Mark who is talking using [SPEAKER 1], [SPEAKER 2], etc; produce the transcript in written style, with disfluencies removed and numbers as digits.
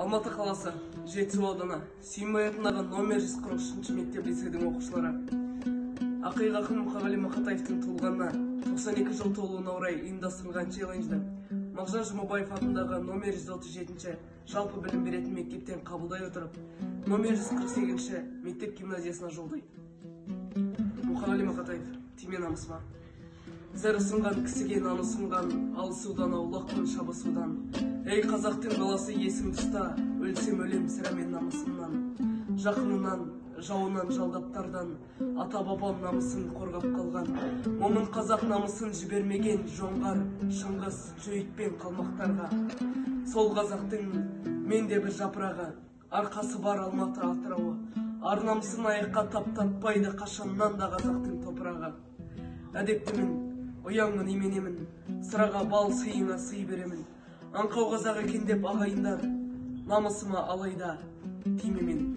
[SPEAKER 1] Алматы қаласы, Жетісу ауданы, Сүйінбай атындағы номер 143 мектеп лицейдің оқушылары ақиық ақын Мұқағали Мақатаевтың туылғанына 92 жыл толуына орай ұйымдастырылған челленджді Мағжан Жұмабаев атындағы номер 137 жалпы білім беретін мектептен қабылдай отырып, номер 148 мектеп гимназиясына жолдайды. Мұқағали Мақатаев, «Тиме намысыма». Зәр ұсынған кісіге нан ұсынған, алысудан аулақпын, шабысудан. Ей, қазақтың баласы, есіңді ұста, өлсем өлем сірә мен намысымнан. Жақынынан, жауынан, жалдаптардан ата бабам намысын қорғап қалған. Момын қазақ намысын жібермеген жоңғар, Шыңғыс, Жөйт пен қалмақтарға. Сол қазақтың мен де бір жапырағы, арқасы бар Алматы, Атырауы. Ар намысын аяққа таптатпайды қашаннан да қазақтың топырағы. Әдептімін, ұяңмын, именемін, сыраға бал, сыйыңа сый беремін. Аңқау қазақ екен деп ағайындар, намысыма алайда тиме менің.